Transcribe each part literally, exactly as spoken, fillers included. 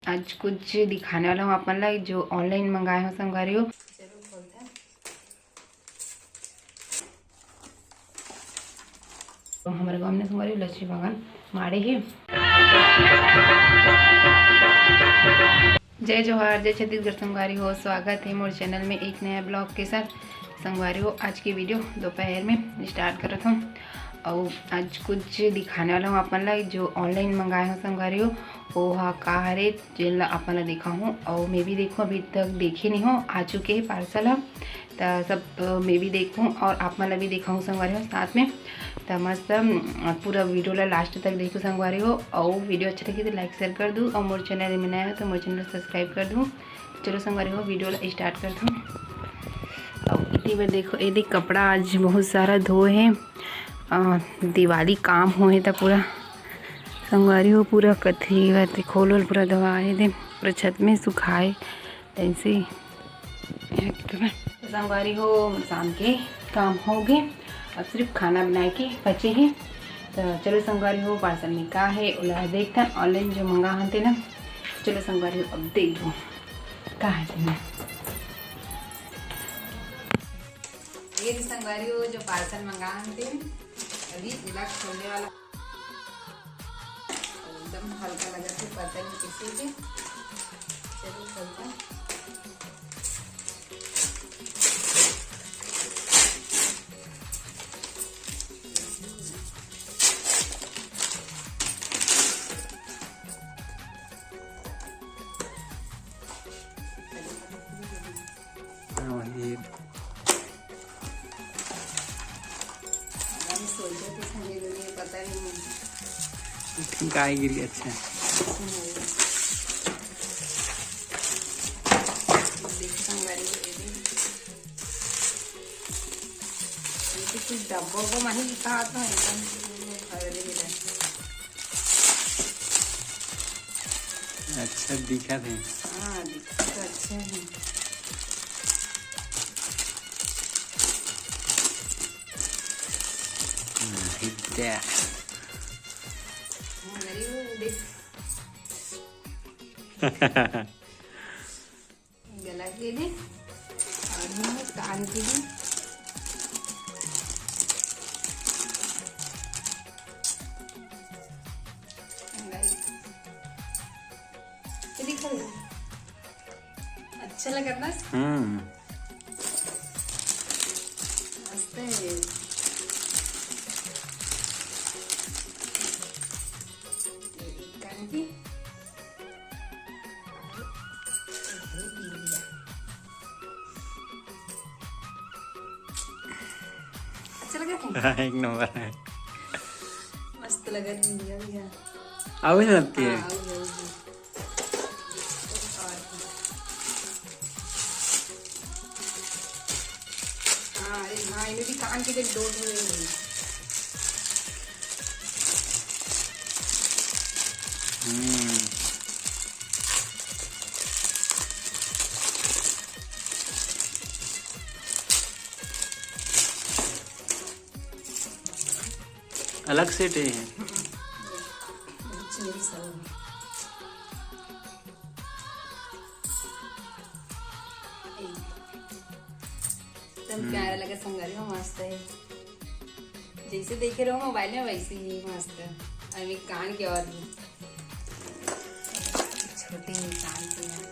आज कुछ दिखाने वाला हूँ आप मन ला, जो online मंगाए हो संगवारी हो। तो हमर गाँव में संगवारी हो लस्सी बागान माड़े हे। जय जोहार, जय छत्तीसगढ़ संगवारी हो, स्वागत है मोर channel में एक नया vlog के साथ। संगवारी हो, आज की video दोपहर में start करत हूँ। और आज कुछ दिखाने वाला हूँ आप मन ला, जो online मंगाए हो संगवारी हो, वो हा का हरे, जेन ला आप मन ला दिखाहूँ। और मैं भी देखूँ, अभी तक देखे नहीं हो, आ चुके हैं parcel ह, त सब, अ, मैं भी देखूँ और आप मन ला भी दिखाहूँ संगवारी हो साथ में। त मस्त, अम, पूरा video ला last तक देखो संगवारी हो, और video अच्छा लगे तो like share कर दू, और मोर channel में नया हो तो मोर channel subscribe कर दू। चलो संगवारी हो, video ला start करत हूँ। और इतनी बार देखो, ये देख कपड़ा आज बहुत सारा धोए हैं, अ, दिवाली काम होए त पूरा संगवारी हो, पूरा कथरी वथरी खोल वोल पूरा धोआए दे, पूरा छत में सुखाए ऐसे। तो संगवारी हो, शाम के काम हो गए, अब सिर्फ खाना बनाए के बचे हैं। तो चलो संगवारी हो, parcel में का है ओला देखथन, online जो मंगा हन तेला। चलो संगवारी हो, अब देख लो का है तेमा। ये जो संगवारी हो, जो parcel मंगा हन तेन, अभी इला खोलने वाला। एकदम हल्का लगत हे, पता नहीं किसी के। चलो, खोलता। हाँ, वही। हम सोचे थे संगे दुनिया पता नहीं। ठीक आए गिरी, अच्छा। देखो संगवारी हो, ये भी। ये तो कुछ डब्बा उब्बा माही लिखा आता है, एकदम भर दे रहा है। अच्छा दिखत हे। हाँ, दिखत तो अच्छा है। हाँ, हिट दे। हाँ, very good, देख। गला के भी और ये कान के भी। ये दिखा दे। अच्छा लगा ना? हम्म। मस्त है। ये कान की। अच्छा लगा था? एक नंबर है। मस्त लगा था, दिया भी है। आवे ना आपके? हाँ, आवे, आवे। और हाँ, अरे हाँ, इन्हें भी कान के देख दो ठो। हम्म। अलग सेट है। एकदम प्यारा लगा संगवारी हो, मस्त है। जैसे देखे रहो मोबाइल में वैसे ही मस्त है। अभी कान के और भी छोटे इंसान के हैं।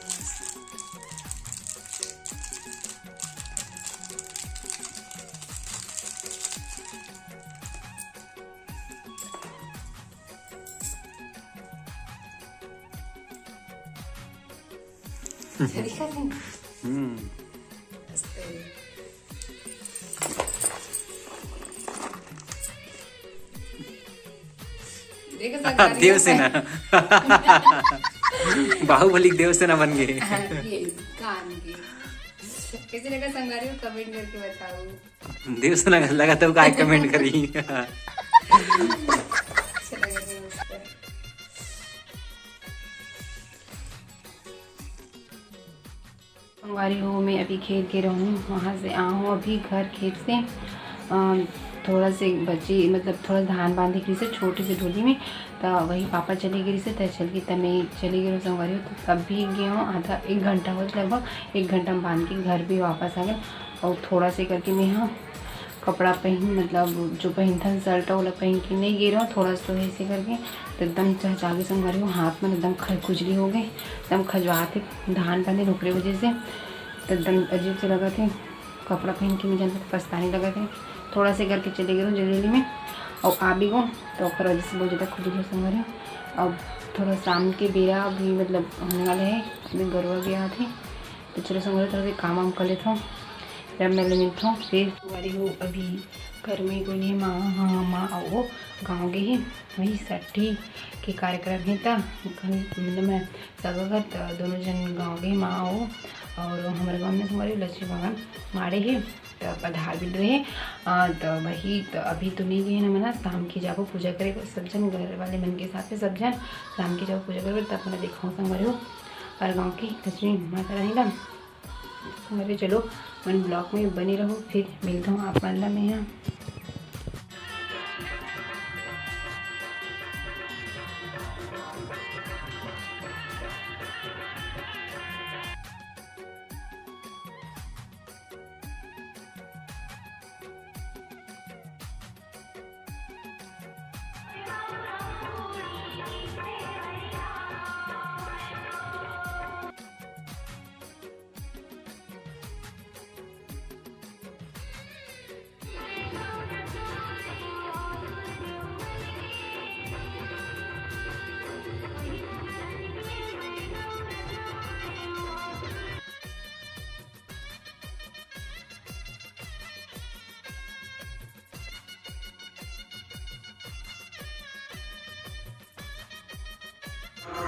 हम्म। देखो संगवारी हो, देवसेना। बाहुबली के देवसेना बन गए। हाँ, ये कान के। कैसे लगा संगवारी हो, comment करके बताओ। देवसेना लगा तो काय comment करी। अच्छा लगा देवसेना। संगवारी हो, मैं अभी खेत गे रहूँ, वहाँ से आ हूँ अभी घर खेत से। अ, थोड़ा से बची, मतलब थोड़ा धान बांधे के से छोटे से डोली में, त वही पापा चले गे रहिसे, त चल के त मैं चले गे रहूँ संगवारी हो। त तब भी गे हूँ, आधा एक घंटा होत लगभग, एक घंटा में बांध के घर भी वापस आ गए। और थोड़ा से करके मैं हाँ कपड़ा पहन, मतलब जो पहनथन शर्ट, ओला पहन के नहीं गे रहूँ, थोड़ा सा तो ऐसे करके। तो एकदम चहचा गे संगवारी हो, हाथ में एकदम ख-, खुजली हो गए, एकदम खजवात हे, धान पानी ओकरे वजह से। तो एकदम अजीब से लगत हे, कपड़ा पहन के मैं जानते पछताने लगत हे। थोड़ा से करके चले गे रहूँ जल्दी जल्दी में, और आ भी गो, तो ओकर वजह से बहुत ज़्यादा खुजली हो संगवारी हो। अब थोड़ा शाम के बेरा भी मतलब होने वाला है, अभी गरवा भी आत हे। तो चलो संगवारी, थोड़ा से काम वाम कर लेता हूँ, जब मैं मिलता हूँ फिर। संगवारी हो, अभी घर में कोई नहीं, माँ, हाँ, माँ और वो गाँव गए ही, वही साठी के कार्यक्रम है, त मतलब मैं सगा घर, त दोनों जन गाँव गए, माँ और, और हमारे गाँव में संगवारी लक्ष्मी भगवान माड़े है, त पधार भी रहे। आ, त वही, त अभी तो नहीं गए ना मना, शाम की जाबो पूजा करे बर, सब जन घर वाले मन के साथ, सब जन शाम की जाबो पूजा करे बर, तब मैं दिखाऊँ संगवारी हो और गाँव की लक्ष्मी माता रानी ला। अरे चलो, मन ब्लॉग में बने रहो, फिर मिलता हूँ आप मन ला मैं यहाँ।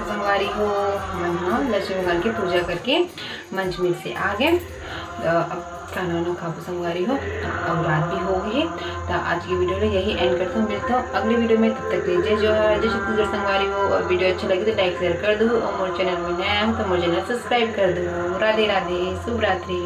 संगवारी हो, हमन ह लक्ष्मी भगवान के पूजा करके मंच में से आ गए। अ, अब खाना वाना खाबो संगवारी हो, अब रात भी हो गई है। तो आज की वीडियो ला यही एंड करता हूँ, मिलता हूँ अगली वीडियो में। तब तक के लिए जय जोहार, जय छत्तीसगढ़ संगवारी हो। और वीडियो अच्छा लगे तो लाइक शेयर कर दो, और मोर चैनल में नया हो तो मोर चैनल सब्सक्राइब कर दो। राधे राधे, शुभ रात्रि।